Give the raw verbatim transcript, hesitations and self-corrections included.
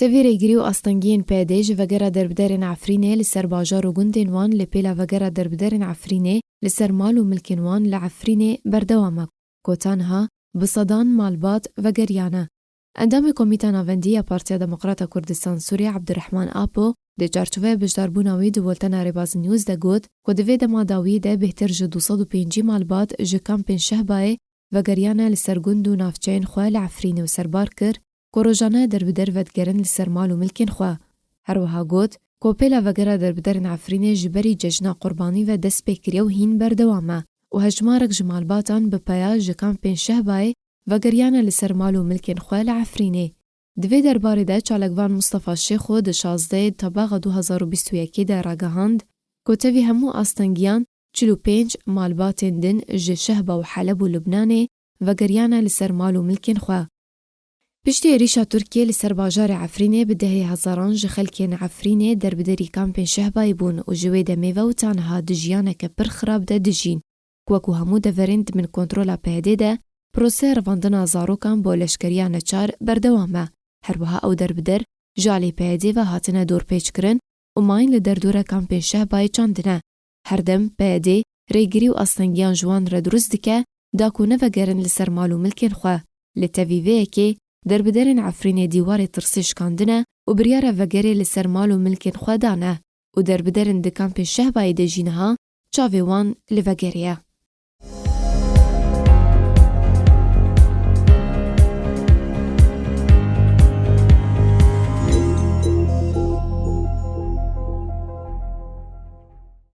Tevî rêgirî û astengiyên P Y D'ê ji vegera derbiderên Efrînê li ser bajar û gundên wan li pêla vegera derbiderên Efrînê li ser mal û milkên wan li Efrînê berdewam e, ku ta niha bi sedan malbat vegeriyane. Endamê Komîta Navendî ya Partiya Demokrata Kurdistan Sûriyê Ebdurehman Apo di çarçoveya beşdarbûna wî di Weltena Rêbaz News de got ku di vê dema dawiyê de bêhtir ji du sed û pêncî malbat ji kampên Şehbayê vegeriyane li ser gund û navçeyên xwe li Efrînê û serbar kir ku rojane derbider vedigerin li ser mal û milkên xwe. Her wiha got ku pêla vegera derbiderên Efrînê ji berî cejna Qurbanî ve dest pê kiriye û hîn berdewam e û hejmarek ji malbatan bi peya ji kampên Şehbayê vegeriyane li ser mal û milkên xwe li Efrînê. Di vê derbarê de çalakvan Mustafa Şêxo di şazdehê Tebaxa du hazar û bîst û yekê de ragihand ku tevî hemû astengiyan çil û pênc malbatên din ji Şehba û Heleb û Lubnanê vegeriyane li ser mal û milkên xwe. Piştî êrîşa Tirkiyê li ser bajarê Efrînê bi dehê hezaran ji xelkên Efrînê derbiderî kampên Şehbayê bûn û ji wê demê ve û ta niha di jiyaneke pir xirab de dijîn. Wekî hemû deverên di bin kontrola P Y D de, proseya revandina zarokan bo leşkeriya neçar berdewam e. Her wiha ew derbider ji alî P Y D ve hatine dorpêçkirin û mayîn li derdora kampên Şehbayê çandine. Her dem P Y D rêgirî û astengiyan ji wan re dirust dike, da ku nevegerin li ser mal û milkên xwe. Li tevî vê yekê, derbiderên Efrînê dîwarê tirsê şikandine û biryara vegerê li ser mal û milkên xwe dane û derbiderên di kampên Şehbayê de jî niha çavê wan li vegerê ye.